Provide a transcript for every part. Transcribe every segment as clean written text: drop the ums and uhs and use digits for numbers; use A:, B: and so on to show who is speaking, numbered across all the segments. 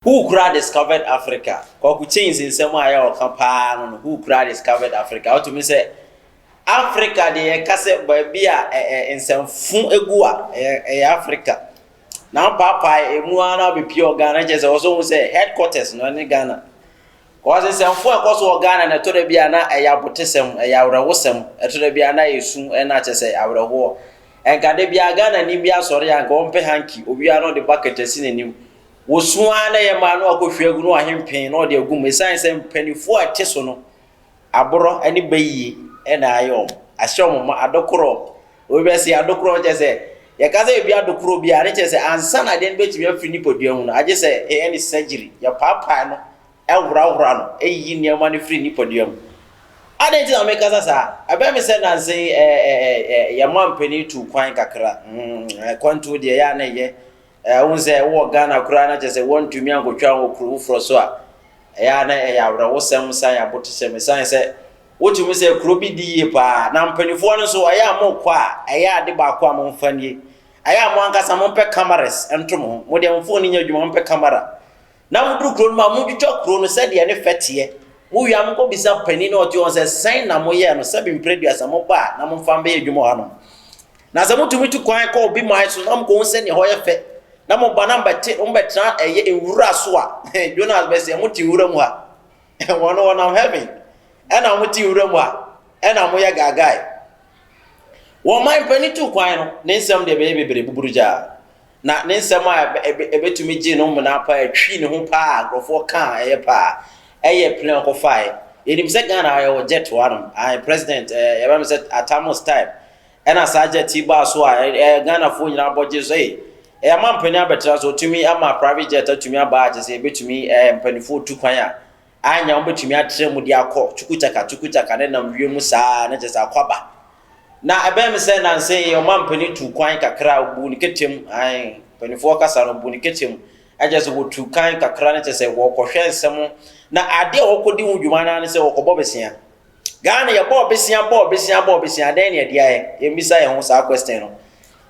A: Who koraa discovered Africa? Kwaku Chains nsɛm a ɛyɛ ɔka paa no no, who koraa discovered Africa? Wotumi sɛ Africa deɛ yɛka sɛ baabi a ɛ ɛ nsɛmfo gu a ɛyɛ ɛyɛ Africa. Na wopaapae emu ara na wabɛpie wɔ Ghana kyerɛ sɛ wɔsɔ hu sɛ headquarters no ne Ghana. Wɔse nsɛmfo a ɛkɔ so wɔ Ghana no ɛtɔ da bi a na ɛyɛ abotesɛm, ɛyɛ awerɛhosɛm, ɛtɔ da bi a na ɛyɛ su ɛna kyerɛ sɛ awerɛhoɔ. Ɛnka da biara Ghanani bi asɔre a nka ɔmpɛ hanky, obiara na ɔde bucket asi n'anim. Wɔsu ara na ɛyɛ maa na wakɔhwie agu na wahempen na ɔde agu mu. Ɛsiane sɛ mpanimfoɔ a ɛte so no, aborɔ ne bayie na ayɛ wɔn. Ahyɛ wɔn ma adokorɔ. Obi bɛse adokorɔ kyerɛ sɛ yɛka sɛ ebi adokorɔ bi a ne kyerɛ sɛ ansa na adeɛ no bɛtumi afiri nipadua mu no agye sɛ ɛyɛ ne surgery. Yɛpaapae no ɛworahora no, ɛyiyi nneɛma no firi nipadua mu. Adɛn nti na mekasa saa? Ɛbɛyɛ me sɛ nansa yi yɛn mampanin tuu kwan kakra. Kwantuo deɛ ɛyɛ a na ɛyɛ. Wohu sɛ wowɔ Ghana koraa na kyerɛ sɛ woantumi ankɔtwa wɔ kuro foforɔ so a, ɛyɛ a na ɛyɛ awerɛhosɛm san abotesɛm ɛsiane sɛ wotumi sɛ kuro bi di yie paa na mpanimfoɔ no nso ɛyɛ a mokɔ a ɛyɛ ade baako a momfa nie. Ɛyɛ a mo ankasa mompɛ cameras nto mo ho. Mo deɛ mo phone nyɛ adwuma mompɛ camera. Na moduru kuro no mu a montwitwa kuro no sɛdeɛ ne fɛ teɛ. Mowie a monkɔbisa panin no a ɔte hɔ sɛ sɛn na moyɛɛ no sɛbe mprɛ aduasa moba a na momfa mbɛyɛ adwuma wɔ hanom. Na sɛ motumi tu kwan kɔ obi man so na mokɔhu sɛdeɛ hɔ yɛ fɛ, na moba na mobɛte mobɛtena ɛyɛ nwura so a, Jonas bɛseɛ, mote nwura mu ha. Wɔn wɔnam heaven, ɛna mote nwura mu ha, ɛna moyɛ gaagae. Wɔn man panin tu kwan no, ne nsɛm deɛ ɛbɛyɛ bebree buburugyaa. Na ne nsɛm a ɛbɛtumi gyee no mmena paa, ɛtwii ne ho paa, nkurɔfoɔ kaa ɛyɛ paa, ɛyɛ plane ɔkɔfaeɛ. Yɛnim sɛ Ghana yɛwɔ jet wɔ hanom, ae president, yɛbɛma sɛ Atamos time, Ɛna saa jet yi baa so a ɛ Ghanafoɔ nyinaa bɔ gye so ei ɛyɛ ama mpanin abɛtena so ɔtumi ama private jet atumi aba a kyerɛ sɛ yɛbɛtumi ɛ mpanimfoɔ tu kwan a anya wɔbɛtumi atra mu de akɔ tukuchaka tukuchaka ne nam wiem saa ne kyerɛ sɛ akɔ aba na ɛbɛn me sɛ nansa yi ɔma mpanin tu kwan kakra ɔbu ne kɛtɛm ae mpanimfoɔ kasa no bu ne kɛtɛm ɛkyɛ sɛ wɔtu kan kakra ne kyerɛ sɛ wɔkɔhwɛ nsɛm na adeɛ a wɔkɔdi ho dwuma no ne sɛ wɔkɔbɔ besia Ghana yɛbɔɔ besia bɔɔ besia bɔɔ besia dɛn na yɛde ayɛ? Yɛmmisa yɛn ho saa question no.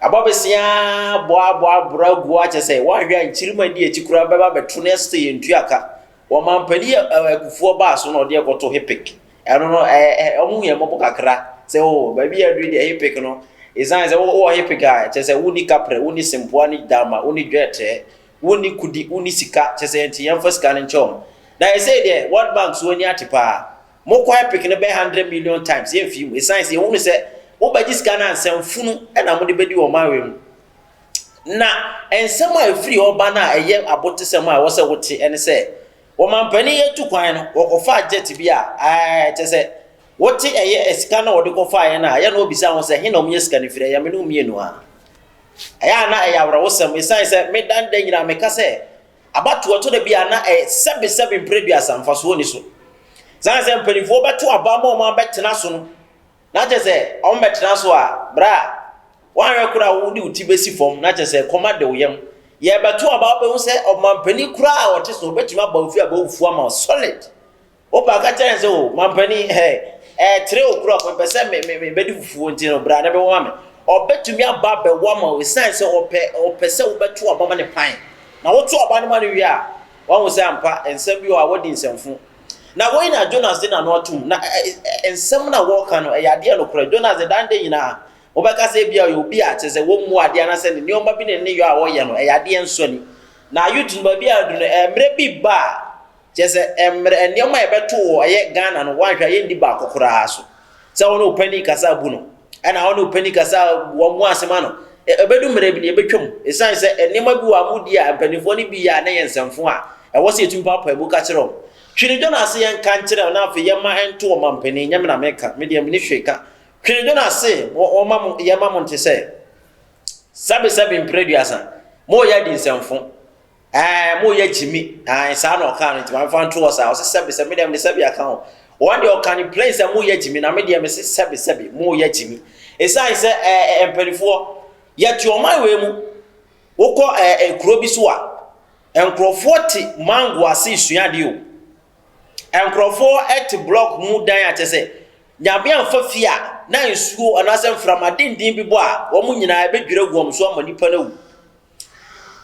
A: Abɔ besia bɔ abɔ aboro agu akyɛ sɛ wɔahwɛ a nkyirima di akyi koraa bɛba bɛto no ɛsɛ yɛn tua ka. Wɔn mampanin akufoɔ baa so na ɔde ɛkɔto hipik. Ɛno no ɛɛ wɔn yɛn mmɔbɔ kakra sɛ o baabi a aduru deɛ hipik no ɛsan sɛ wowɔ hipik a kyɛ sɛ wonni kaprɛ wonni sempoa ne dama wonni dwɛɛtrɛ wonni kudi wonni sika kyɛ sɛ nti yɛmfa sika no nkyɛ wɔn. Na ɛsɛ deɛ World Bank so ani ate paa. Mokɔ epic no bɛyɛ 100 million times yɛmfii mu ɛsiane sɛ yɛhunu sɛ mobɛgye sika no a nsɛmfunu na mode bɛdi wɔ ɔman wei mu. Na nsɛm a ɛfiri hɔ ba no a ɛyɛ abotesɛm a ɛwɔ sɛ wote ɛne sɛ wɔmampanin yɛtu kwan no wɔkɔfaa jet bi a ɛɛ kyɛ sɛ wote ɛyɛ sika no a wɔde kɔfaeɛ no a ɛyɛ na wɔbisa ho sɛ he na wɔyɛ sika no firi ɛyɛ me ne wo mmienu a ɛyɛ a na ɛyɛ awerɛhosɛm ɛsiane sɛ meda nda nyinaa meka sɛ Abatoɔ ɛtɔ da bi a na ɛyɛ sɛbesɛbe mprɛ aduasa mfasoɔ nni so. Sane sɛ mpanimfoɔ bɛto aba ma wɔn abɛtena so no, na kyerɛ sɛ wɔn bɛtena so a, berɛ a woanhwɛ koraa a wode wo ti bɛsi fam na kyerɛ sɛ kɔm ade wo yam. Yɛbɛto aba wobɛhu sɛ ɔmampanin koraa a ɔte so ɔbɛtumi aba wo fie abɛwo fuo ama wo solid. Wo paa ka kyerɛ no sɛ, O mampanin, hɛ, ɛɛtere wo korɔ, mepɛ sɛ me, me, mebɛdi fufuo nti no, bra na bɛwɔ ma me. Ɔbɛtumi aba abɛwɔ ama wo, ɛsiane sɛ ɔpɛ, ɔpɛ sɛ wobɛto aba ma no pan. Na woto aba no ma no wie a, wahu sɛ ampa, nsɛm bi wɔ hɔ a wadi nsɛmfo. Na wei na Jonas de n'ano atom. Na ɛ, ɛ, nsɛm no a wɔreka no, ɛyɛ adeɛ nokorɛ. Jonas de, daa nda nyinaa, wobɛka sɛ ebia ɔyɛ obi a kyerɛ sɛ wɔmmu adeɛ anaasɛ ne nneɛma bi ne ne nneyɔɛ a ɔyɛ no, ɛyɛ adeɛ nsɔ ani. Na youth no, baabi a adu no, mmerɛ bi ba a, Kyerɛ sɛ mmerɛ nneɛma a yɛbɛto wɔ ɛyɛ Ghana no woanhwɛ a yɛnni baako koraa so. Sɛ wo ne wo panin kasa a bu no, ɛna wo ne wo panin kasa a wɔn mu asɛm ano. Ɛbɛdu mmerɛ bi no yɛbɛtwam. Ɛsiane sɛ nneɛma bi wɔ a modi a mpanimfoɔ no bi yɛ a na ɛyɛ nsɛmfo a ɛwɔ sɛ yɛtumi paapaa mu ka kyerɛ wɔn. Twene dwo no ase yɛnka nkyerɛ wɔn na afei yɛmma ɛnto ɔmampanin, nyɛ me na meka, me deɛ menni hwee ka. Twene dwo no ase wɔma mo, yɛma mo nte sɛ sɛbesɛbe mprɛ aduasa, moyɛ adi nsɛmfo. Ɛɛ mo yɛ gyimi. Ae saa na ɔkaa no nti ma mefa nto hɔ saa. Ɔse sɛbe sɛbe me deɛ mede sɛbe aka ho. Wɔn deɛ ɔka no plain sɛ mo yɛ gyimi na me deɛ mese sɛbe sɛbe mo yɛ gyimi. Ɛsiane sɛ ɛɛ mpanifoɔ yɛte ɔman wei mu wokɔ ɛɛ kuro bi so a nkurɔfoɔ te mango ase sua adeɛ o. Nkurɔfoɔ te block mu dan a kyɛ sɛ Nyame amfa fie a na nsuo anaasɛ mframa denden bi bɔ a wɔn nyinaa ɛbɛdwiri agu wɔn so ama nipa no awu.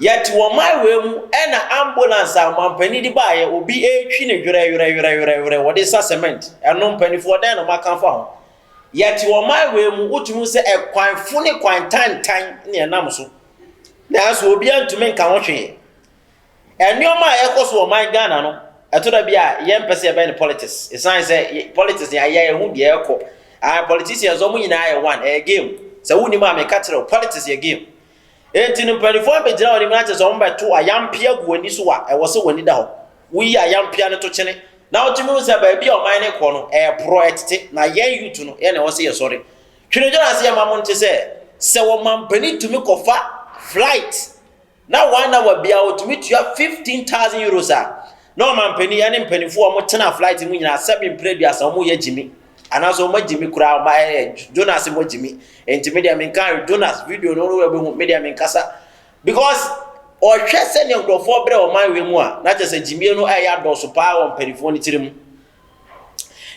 A: Yɛte ɔman wei mu ɛna ambulance a ɔmanpanin de baeɛ obi retwi no werɛwerɛwerɛwerɛ wɔde sa cement ɛno mpanimfoɔ dɛn na wɔaka afa ho? Yɛte ɔman wei mu wotumi hu sɛ ɛkwan fo ne kwan tantan na ɛnam so nanso obiara ntumi nka ho hwee. Nneɛma a ɛkɔ so wɔ ɔman Ghana no ɛtɔ da bi a yɛmpɛ sɛ yɛbɛyɛ no politics ɛsiane sɛ politics yɛayɛ yɛho deɛ ɛkɔ. Ah, politicians wɔn nyinaa yɛ one ɛyɛ game sɛ wonim a meka kyerɛ wo politics yɛ game. Enti no mpanimfoɔ abɛgyina wɔn anim na kyerɛ sɛ wɔbɛto ayampea gu w'ani so a, ɛwɔ sɛ w'ani da hɔ. Woyi ayampea no to kyene na wotumi hu sɛ baabi a ɔman no rekɔ no, ɛreporɔ, ɛtete, na yɛn youth no, yɛn na ɛwɔ sɛ yɛsɔre. Twene dwene ase yɛma mo nte sɛ, sɛ ɔmampanin tumi kɔfa flight na one hour biara ɔtumi tua 15,000 euros a, na ɔmampanin ɛne mpanimfoɔ a wɔtena flight mu nyinaa sɛbe mprɛ aduasa wɔyɛ gyimi. Anaasɛ ɔmo agyimi koraa ɔmo ayɛ Jonas mo agyimi nti me deɛ menka Jonas video no wo bɛhu me deɛ menkasa because ɔhwɛ sɛdeɛ nkurɔfoɔ brɛ ɔman wei mu a na kyerɛ sɛ gyimie no ɛyɛ adɔɔso paa wɔ mpanimfoɔ no tiri mu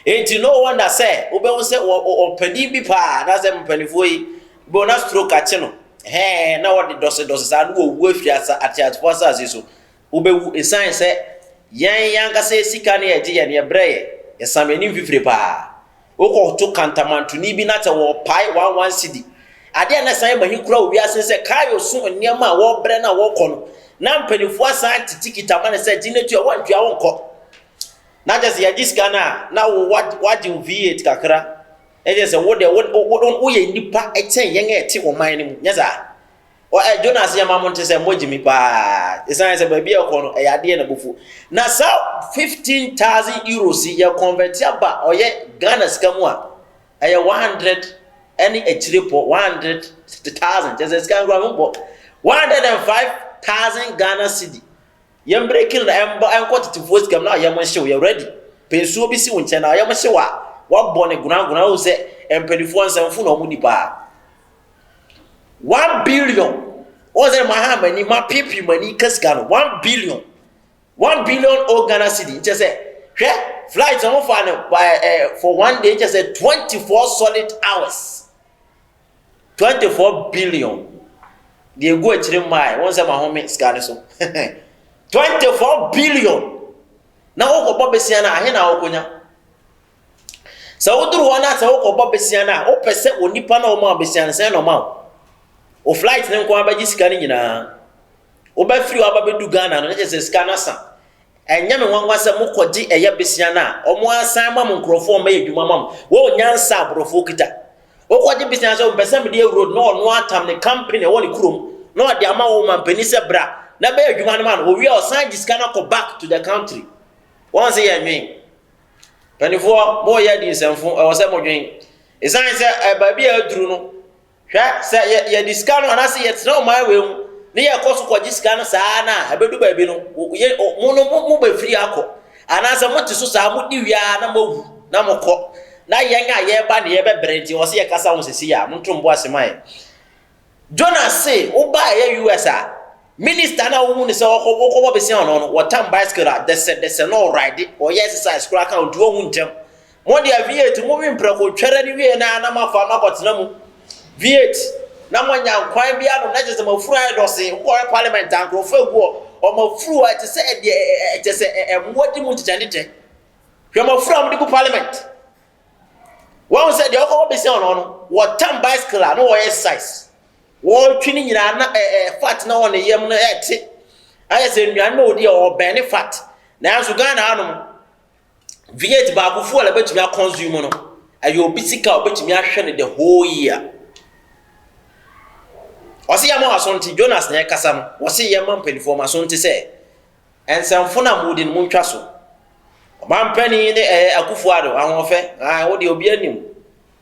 A: nti no wonder sɛ wobɛhu sɛ ɔpanin bi paa na sɛ mpanimfoɔ yi bɛ na stroke akye no hɛɛ na wɔde dɔsedɔse saa na wɔwu afiri asa ateasefoɔ asase so Wobɛwu ɛsiane sɛ yɛn yɛn ankasa yɛ sika ne yɛgye yɛn yɛbrɛ yɛ, yɛsam yɛn anim fifire paa. Wokɔto kantamantoni bi na sɛ wɔpae one one cedi. Adeɛ a na ɛsan yɛ mahi koraa wɔ wiase ne sɛ Kayo so nneɛma a wɔbrɛ no a wɔkɔ no, na mpanimfoɔ asan ate tikiti ama no sɛ gye na tua, woantua wonkɔ. Na kyerɛ sɛ yɛgye sika no a, na wo wagye wo V8 kakra. Ɛkyerɛ sɛ wo deɛ woyɛ nnipa kyɛn yɛn a ɛte ɔman no mu, nyɛ saa? Ɔ ɛ Jonas yɛ ma mo nte sɛ mo gyimi paa ɛsiane sɛ baabi a ɛkɔ no ɛyɛ adeɛ na bofu na saa 15,000 euros yi yɛ convert aba ɔyɛ Ghana sika mu a ɛyɛ 100 ɛne akyire pɔ 100,000 kyɛ sɛ sika nkura mo bɔ 105,000 Ghana cedi yɛn breaking na ɛmbɔ ɛnkɔ tetefoɔ sika mu na yɛn nhyew yɛ ready pɛ nsuo bi si wo nkyɛn na yɛn hyew a wabɔ ne gonagona wo sɛ mpanimfoɔ nsɛmfo na wɔn di paa. 1 billion wɔn sɛ ma ha m'ani ma piepie m'ani ka sika no 1 billion, 1 billion old Ghana cedi. Nkyɛ sɛ hwɛ flight wɔn fa no ɛɛ ɛɛ for one day, nkyɛ sɛ 24 solid hours, 24 billion deɛ egu akyire mmaa wɔn sɛ ma home sika no so 24 billion na wɔkɔbɔ besia no ahe na wɔkɔnya sɛ woduru hɔ na sɛ wokɔbɔ besia no a wopɛ sɛ onipa na ɔma besia no sɛn na ɔma wo wo flight ne nko abɛgye sika no nyinaa wobɛfiri hɔ aba bɛdu Ghana no ne kyerɛ sɛ sika no asa. Ɛnyɛ me nwanwa sɛ mokɔgye ɛyɛ besia no a ɔmo asan ma mo nkurɔfoɔ ɔmo yɛ adwuma ma mo wɔn nyansa aborɔfoɔ kita. Wokɔgye besia sɛ ɔmpɛ sɛ mede road na ɔno atam ne company ɛwɔ ne kurom na ɔde ama wo mampanin sɛ bra na bɛyɛ adwuma no ma no. Owie a ɔsan gye sika no akɔ back to the country. Wɔn sɛ yɛ nwen mpanimfoɔ mo yɛ di nsɛmfo ɛwɔ sɛ mo dwen ɛsiane sɛ ɛ baabi a aduru no hwɛ sɛ yɛ yɛde sika no anaasɛ yɛtena ɔman wei mu ne yɛkɔ so kɔgye sika no saa na ɛbɛdu baabi no yɛ mo no mo mo bɛfiri akɔ anaasɛ mo te so saa mo di wia na mo awu na mo kɔ na yɛn a yɛreba ne yɛbɛbrɛ nti wɔ sɛ yɛkasa ho sisi a mo nto mbo ase ma yɛ. Jonas se woba ɛyɛ US a minister na wohu ne sɛ wɔkɔ wɔkɔbɔ besia ɔno no wɔtam bicycle a dɛsɛ dɛsɛ na ɔride ɔyɛ exercise koraa ka nti wɔhu ntɛm. Mo deɛ V8 mo wi mprɛko twɛrɛ ne wie na na moafa no akɔtena mu V8 na moanya nkwan bi anom na kyerɛ sɛ mo afuru ayɛ dɔse. Wokɔhwɛ parliament a nkurɔfoɔ agu hɔ wɔn afuru a ɛte sɛ ɛdeɛ ɛkyɛ sɛ ɛmmoa di mu ntetɛntetɛ. Hwɛ mo afuru a wɔde gu parliament. Wɔn sɛ deɛ ɔkɔbɔ besia ɔno no wɔtam bicycle a na wɔyɛ exercise wɔretwe ne nyinaa na ɛɛ fat na wɔn ne yam no ɛte ayɛ sɛ nnuane na ɔdi a ɔbɛn ne fat. Nanso Ghana hanom V8 baako fuel a ɛbɛtumi akɔnsume no ɛyɛ obi sika a ɔbɛtumi ahwɛ no the whole year. Ɔsi yɛn ma aso nte. Jonas na ɛkasa no wɔsi yɛn ma mpanimfoɔ ma so nte sɛ nsɛmfo na mo di no mo ntwa so. Ɔmampanin ne ɛyɛ Akufo Addo ahoɔfɛ aa wo deɛ obi anim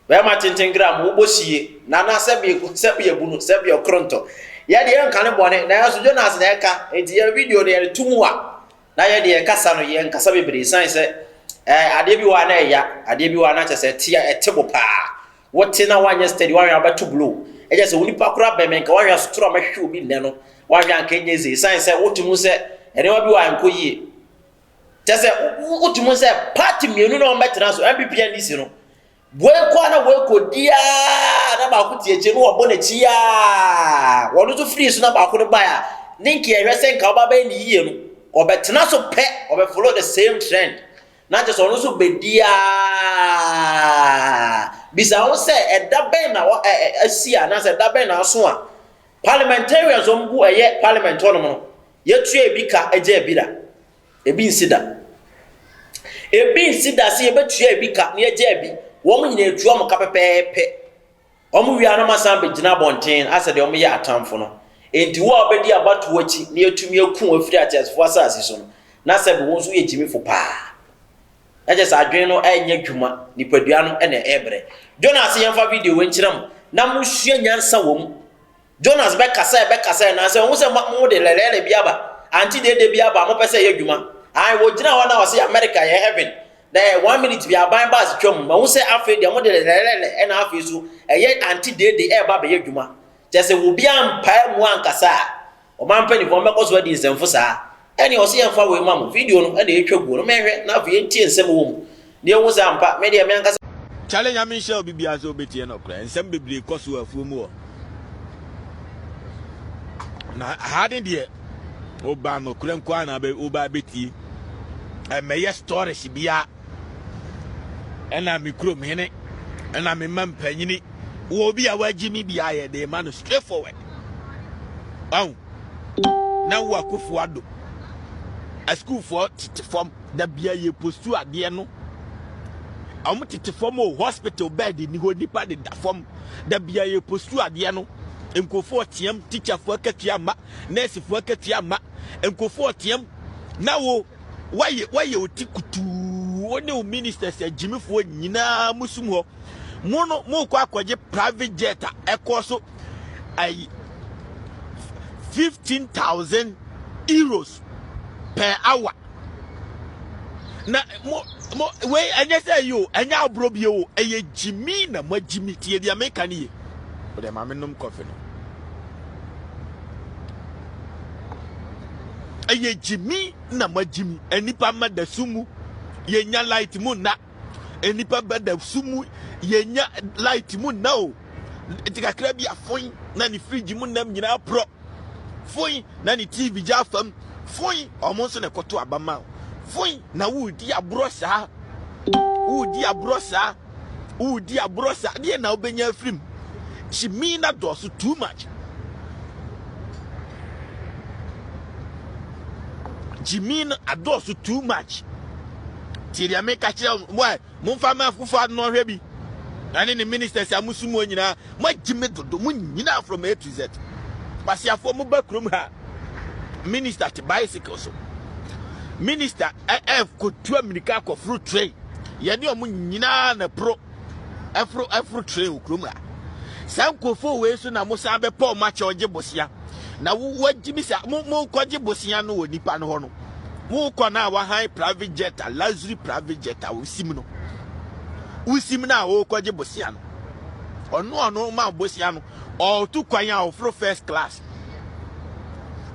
A: bɛrima tenten gram wobɔ sie nana sɛbi sɛbi ebu no sɛbi ɔkorontɔ yɛ deɛ nka ne bɔne. Nanso Jonas na ɛka nti yɛn video no yɛde to mu a na yɛ deɛ kasa no yɛn kasa bebree san sɛ ɛɛ adeɛ bi wɔ a na ɛya adeɛ bi wɔ a na kyɛ sɛ ɛte ɛte bo paa wote na wanyɛ steady wahwɛ abɛto blow ɛkyɛ sɛ onipa koraa bɛn nka wahwɛ asotoro a mɛhwehwɛ obi nnɛ no wahwɛ anka nyɛ ze san sɛ wote mu sɛ nneɛma bi wɔ a nkɔ yie kyɛ sɛ wote mu sɛ party mmienu na wɔn bɛtena so NPP NDC no wei kɔ a na wei kɔ diaa na baako te akyire na wɔbɔ n'akyi aa wɔn nso firi so na baako no bae a. ne nka yɛhwɛ sɛ nka ɔba bɛyɛ ne yie no, ɔbɛtena so pɛ, ɔbɛ follow the same trend. Na kyerɛ sɛ ɔno nso bɛdi ara. Bisa ho sɛ ɛda bɛn na wɔ ɛ ɛ asi a anaasɛ ɛda bɛn na aso a parliamentarians wɔn gu ɛyɛ parliament hɔnom no yɛtua ebi ka agya ebi da. Ebi nsi da. Ebi nsi da sɛ yɛbɛtua ebi ka na yɛagya ebi. Wɔn nyinaa etua wɔn ka pɛpɛɛpɛ. Wɔn wie a na wɔasan abɛgyina abɔnten asɛ deɛ wɔyɛ atamfo no. Enti wo a wobɛdi abatoɔ akyi na yɛatumi aku wo afiri ateasefoɔ asase so no, na sɛbe wo nso woyɛ gyimifo paa. Na kyerɛ sɛ adwene no ɛnyɛ adwuma, nipadua no na ɛrebrɛ. Jonas yɛmfa video wei nkyerɛ mo na mosua nyansa wɔ mu. Jonas bɛkasae bɛkasae anaasɛ ɔhu sɛ mo de lɛlɛɛlɛ bi aba, ante dede bi aba a mopɛ sɛ ɛyɛ adwuma. Ae, wɔgyina hɔ na wɔse America yɛ heaven. Na ɛyɛ one minute bi aban bus twam. Mahu sɛ afei deɛ mode lɛlɛɛlɛ ɛna afei so ɛyɛ ante dede ɛreba abɛyɛ adwuma. Kyerɛ sɛ obiara mpae mu ankasa a, ɔman mpanimfoɔ mɛkɔ so adi nsɛmfo saa. Ɛnneɛ ɔse yɛmfa wei ma mo, video no na ɛtwa guo no, mɛhwɛ na afei yɛntie nsɛm wɔ mu na yɛnhu sɛ ampa me deɛ me ankasa.
B: Charlie Nyame nhyira obi biara sɛ obetie nɔkorɛ. Nsɛm bebree kɔ so wɔ afuo mu hɔ. Na ha ne deɛ woba nɔkorɛ nko ara na woba betie. Ɛmɛyɛ stories biara. Ɛna me kurom hene, ɛna me mma mpanyini. Wɔ obi a wagye me biara yɛ de ma no straight forward. Ɔn. Na wo Akufo Addo asukuufoɔ tete fam da bia yɛ postu adeɛ no wɔn tete fam o hospital bed ni hɔ nipa deda fam da bia yɛ postu adeɛ no nkurɔfoɔ team teacherfoɔ akatua mma nursefoɔ akatua mma nkurɔfoɔ team na wo wayɛ wayɛ oti kutuu wo ne wo ministers agyimifoɔ nyinaa mo sum hɔ mo no mo kɔ akɔgye private jet a ɛkɔ so ayi 15,000 euros per hour na mo mo wei ɛnyɛ sɛ yi o ɛnyɛ aborɔ bi o ɛyɛ gyimi na mo agyimi tie deɛ meka ne ye o deɛ maame nom kɔfe no ɛyɛ gyimi na mo agyimi nnipa ma da sum mu yɛnya light mu nna nnipa ba da sum mu yɛnya light mu nna o nti kakra bi afoin na ne fridge mu nam nyinaa porɔ foin na ne tv gya afam foin ɔmo nso na ɛkɔto aba ma foin na wodi aborɔ saa wodi aborɔ saa wodi aborɔ saa deɛ na wobɛnya afiri mu gyimi na dɔɔso too much gyimi no adɔɔso too much tie deɛ meka kyerɛ mo a momfa ma akufo addo no ɔhwɛ bi ɛne ne ministers a mosom wɔ nyinaa moagye me dodo mo nyinaa from A to Z kwasiafoɔ mo ba kurom ha minister te bicycle so minister ɛkɔtu amirika akɔforo train yɛne ɔmo nyinaa na pro ɛforo ɛforo train wɔ kurom ha saa nkurɔfoɔ wei so na mo san bɛpɔ ɔmo akyɛ ɔgye bosia na wagye mi sa mo mo kɔgye bosia no wɔ nipa no hɔ no Wokɔ no a wahan private jet a luxury private jet a wosim no wosim no a wokɔgye bosia no ɔno ɔno ma bosia no ɔto kwan a ɔforo first class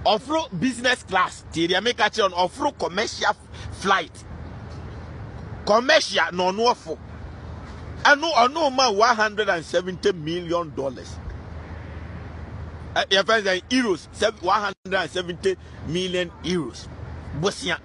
B: ɔforo business class tie deɛ meka kyerɛ no ɔforo commercial flight commercial na ɔno ɔfo ɛno ɔno ma 170 million dollars yɛfɛ sɛ euros 170 million euros bosea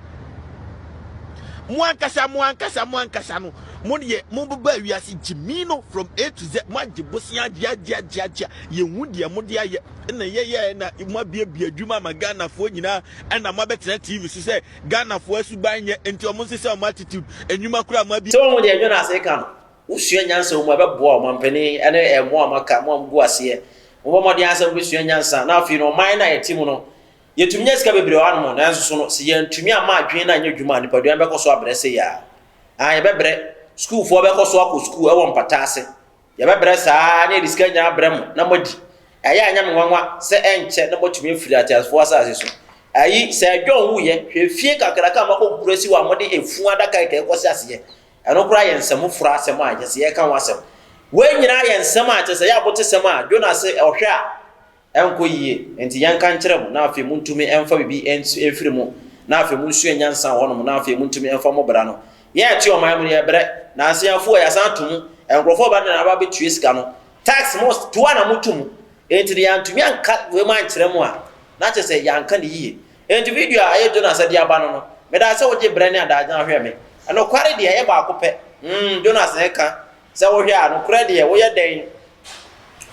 B: mo ankasa mo ankasa mo ankasa no mo deɛ mo bɛba wiase gyimi no from A to Z mo agye bosea agye agye agye agye yɛhu deɛ mo de ayɛ ɛna yɛyɛ na mo abiabia adwuma ama Ghanafoɔ nyinaa ɛna mo abɛtena TV so sɛ Ghanafoɔ asuban nyɛ nti ɔmo nsesa ɔmo attitude enyuma koraa mo abia
A: Sɛ wohu deɛ Jonas reka no, wosua nyansa wɔ mu a, ɛbɛboa ɔmampanin ne mo a moaka, mo a mogu aseɛ. Mommɔ mmɔden ara sɛ mobɛsua nyansa, na afei no ɔman no a yɛte mu no, yɛtumi nya sika bebree wɔ hanom, nanso so no, sɛ yɛantumi amma adwene no anyɛ adwuma a, nipadua no bɛkɔ so abrɛ sei ara. Ah, yɛbɛbrɛ. Sukuufoɔ bɛkɔ so akɔ sukuu wɔ mpata ase. Yɛbɛbrɛ saa ara na yɛde sika nyinaa abrɛ mo na moadi. Ɛyɛ a ɛnyɛ me nwanwa sɛ ɛnkyɛ na moatumi afiri ateasefoɔ asase so. Ayi, sɛ John wuiɛ, hwɛ fie kakraka a moakɔkukuru asi hɔ a mode efunu adaka kɛkɛ kɔsi aseɛ. Ɛno koraa yɛ nsɛm foforɔ asɛm a kyerɛ sɛ yɛreka ho asɛm. Wei nyinaa yɛ nsɛm a kyerɛ sɛ ɛyɛ abotesɛm a Jonah se ɔhwɛ a ɛnkɔ yie. Enti yɛnka nkyerɛ mo na afei montumi mfa biribi mfiri mu, na afei monsua nyansa wɔ hɔnom na afei montumi mfa mo bra no. Yɛn a yɛte ɔman mu no yɛbrɛ, nansa yɛn afuo a yɛasan ato mu, nkurɔfoɔ ba de na aba abɛtua sika no. Tax mo toa na moto mu. Enti no yɛantumi anka wei mu ankyerɛ mo a. Na kyerɛ sɛ yɛanka no yie. Enti video a ɛyɛ Jonas de aba no no, meda ase sɛ wogye berɛ ne adagyeɛ hwɛ me. Nokware deɛ, ɛyɛ baako pɛ. Mm, Jonas na ɛka. Sɛ wohwɛ a, nokorɛ deɛ, woyɛ dɛn?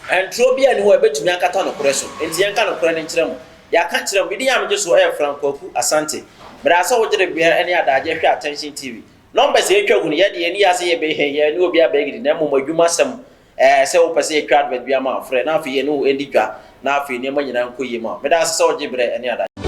A: Ntorɔ biara nni hɔ a ɛbɛtumi akata nokorɛ so. Enti yɛnka nokorɛ no nkyerɛ mo. Yɛaka kyerɛ mo. Me din a megye so yɛ Frank Kwaku Asante. Meda ase sɛ wogye berɛ ne adagyeɛ hwɛ Attention TV. Numbers a yɛtwa gu no, yɛn deɛ yɛnni ase yɛbɛ yɛne obiara bɛgidi na mmom adwuma sɛm. Ɛɛ sɛ wopɛ sɛ yɛtwa advert bi ama wo frɛ na afei yɛne wo ndi dwa na afei nneɛma nyinaa nkɔ yie ma wo. Meda ase sɛ wogye berɛ ne adagyeɛ.